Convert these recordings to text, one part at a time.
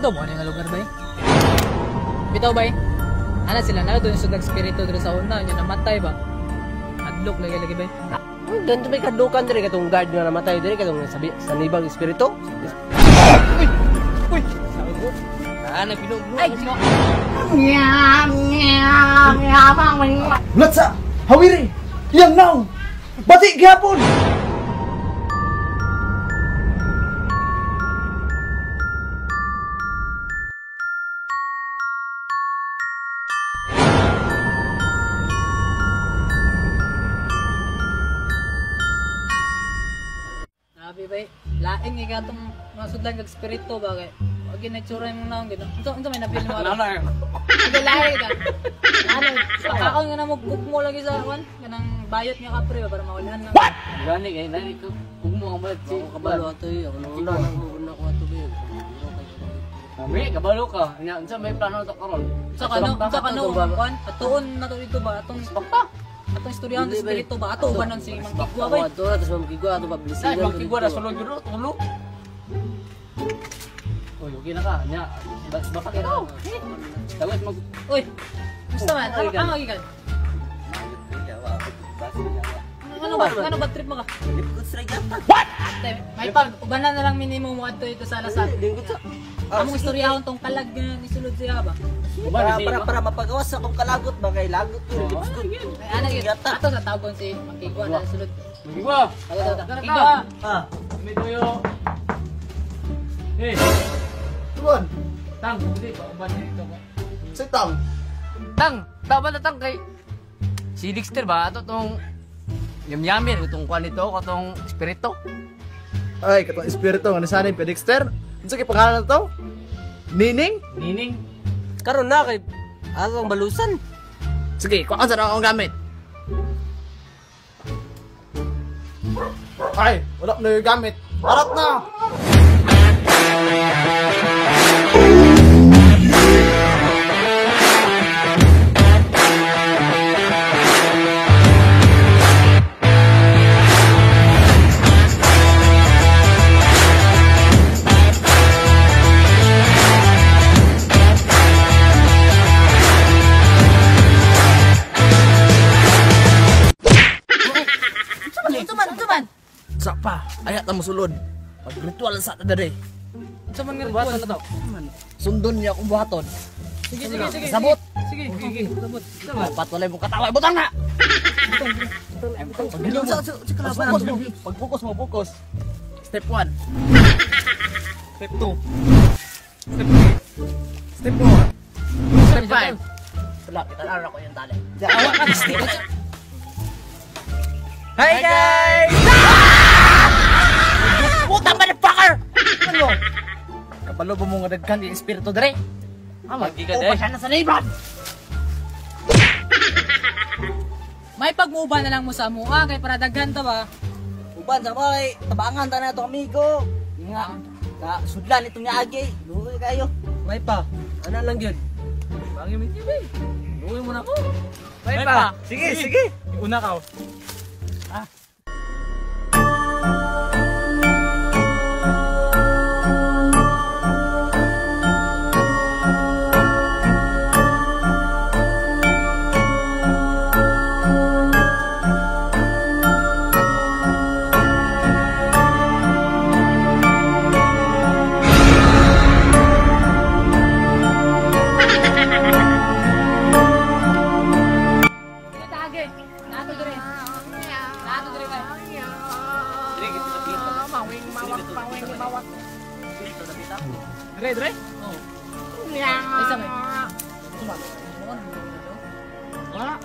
Kanto mo nga lugar bay? Bitaw bay. Ana sila na doon sa espiritu diri sa una nya namatay ba. Adlok lagi lagi bay. Ganto may kadukan diri katong guard nga namatay diri katong sabi sanibang espiritu. Uy. Uy. Ana pinuno. Ay, no. Latsa! Hawiri! Yang naong! Bati gihapon! Grabe bay. Lain nga katong mga sudlan kag espiritu ba kay. Wag gyud naitsura imong naong gid. Unsa may napil mo? Ano? Sige lahi ka. Ano, pakaon nga na mo kukmo lagi sa kwan kanang bayot nga kapre ba para mawalhan na. What? Gani kay nani ko kugmo ang balat si Ako kabalo ato eh. Ako nung una una ko ato ba. Kami kabalo ka. Nya unsa may plano ta karon? Sa kano kwan atuon na to dito ba atong Bakta. Atong istoryahon sa espiritu ba ato ubanon si Mang Kigwa bay. Ato na tas Mang Kigwa ato pablisingan. Ay, Mang Kigwa na sulod gyud tulo. Uy, okay na ka. Nya baka ka. Tawad mag Uy. Gusto man? Ano gikan? Ano ba trip mo ka? What? May pag ubanan na lang minimum mo adto dito sa Lasal. Among istoryahon tong kalag nga nisulod siya ba? Para mapagawas sa akong kalagot ba kay lagot ko. Ay ana gyud. Ato sa tawgon si Mang Kigwa na sulod. Mang Kigwa. Kigwa. Ah, may tuyo. Eh. Tuan. Tang, hindi pa uban dito ko. Say tang. Tang, tama na tang kay si Dexter ba ato tong yamyamin itong kwan nito katong espiritu. Ay, katong espiritu nga nasanay pa Dexter. Unsa kay pangalan na to? Nining? Nining. Karon na kay atong balusan. Sige, kuhaan sa akong gamit. Ay, wala na yung gamit. Harap na! Sa pa, ayat na mosulod. Pag-ritual sa ta dere. Unsa man nga ritual na to? Sundon niya akong buhaton. Sige, sige, sige. Sabot. Sige, sige. Sabot. Dapat walay mo katawa, butang na. Pag-focus mo, focus. Step 1. Step 2. Step 3. Step 4. Step 5. Wala, kitanaran ko yung tali. Awa ka. Hi guys! Puta motherfucker! Ano? Kabalo ba mo nga dagkan yung espiritu dere? Ah, magi ka O dere. pa siya na sa neighbor! May pagmuba na lang mo sa mua kay para daghan ta ba? Uban sa kay tabangan ta na to amigo. Nga ka sudlan itong niagi. Luoy kayo. May pa. Ana lang gyud. Bangi mi TV. Luoy mo na ko. May pa! Sige, sige! Una ka. Ah. Dre, dre. Oh. Isa may. Wala.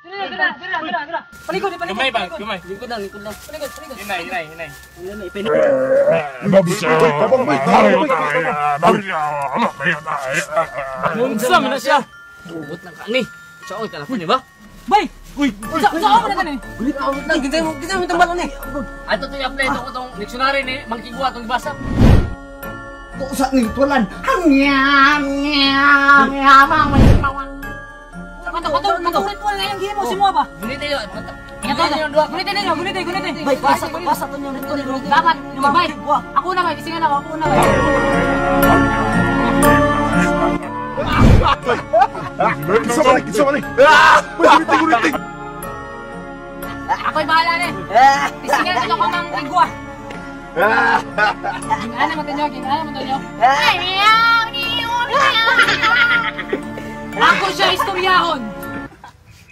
Dira, dira, dira. Palikod, palikod. Gamay ba? Gamay. Lingkod lang, lingkod lang. Palikod, palikod. Hinay, hinay, hinay. Unsa man na siya? Ubot lang ka ni. Sa oy talapon ni ba? Bay! Uy! Sa ako na gani. Ulit ako lang. Ginsay mo tambal ni. Ato to i-apply to ko tong dictionary ni Mangkigwa tong gibasa. Usa ni ritualan. Kato kato kato ritual na yung gihimo si mo ba? Gunit yo. Kato na. Gunit ninyo, gunit gunit. Bay, pasa to, pasa to yung ritual. Dapat, bay. Ako na bay, kisingan ako, ako na bay. Kinsa man ni? Ah! Uy, guliting. Ako'y bahala ni. Kisingan ito ko ng igwa. Ginana mo tinyo, ginana mo tinyo. Ako siya istoryahon.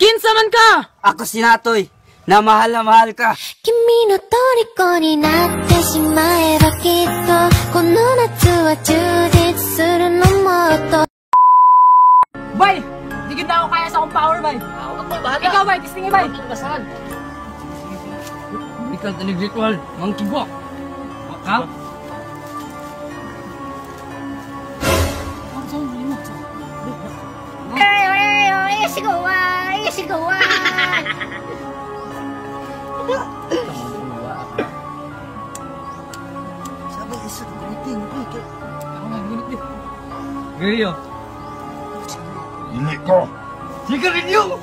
Kinsa man ka? Ako si Natoy, na mahal ka. 君の虜になってしまえばきっとこの夏は充実するのもっと Bay! Di gid na ako kaya sa akong power, bay. Ako'y bahala. Ikaw, bay, tistingi, bay. Basahan. Ikaw tanig ritual, Mangkigwa. Ka? Sabi isa guliting, uy. Ako nga, gunit di. Giriyo. Dili ko. Sigarilyo!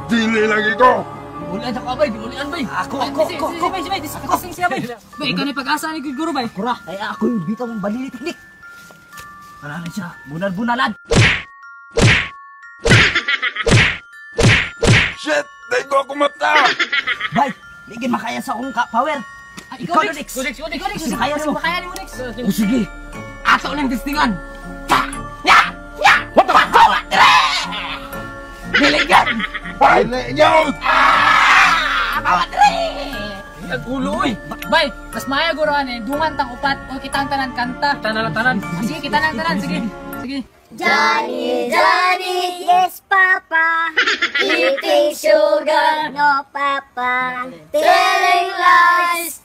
Dili lagi ko. Ulian sa kabay, ulian bay. Ako, ako, ako, ako. Bay, bay, tisting siya, bay. Bay, ikaw na yung pag-asa ni Guru, bay. Kura, ay ako yung bitang balili teknik. Wala na siya, bunal-bunalan. Shit, dai ko ako mata. Bay, di gid makaya sa akong power. Ah, Ikaw, Dex. Dex. Ikaw, Dex. Ikaw, Dex. Kaya mo. Makaya ni mo, Dex. O sige, ato nang testingan. What the fuck? Diligan! Dili yun. Ang ulo oy. Bay, mas maya guro ani, dungan tang upat o kitang tanan kanta. Tanan tanan. Ah, sige, kita nang tanan, sige. Sige. Johnny, Johnny, yes Papa. Eating sugar, no Papa. Telling lies,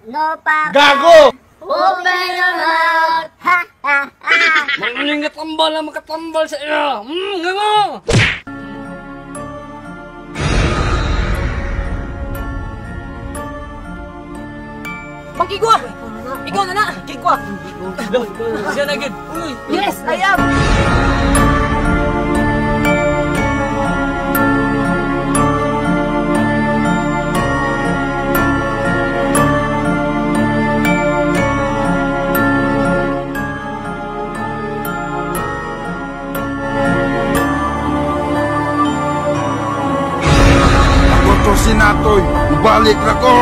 no Papa. Gago! Open your mouth, ha ha ha. Mga katambal ang makatambal sa iya. Nga. Pangkigwa! Ikaw na na! Kikwa. Siya na gid. Uy. Yes, I am. Ako to si Natoy. Ubalik na ko.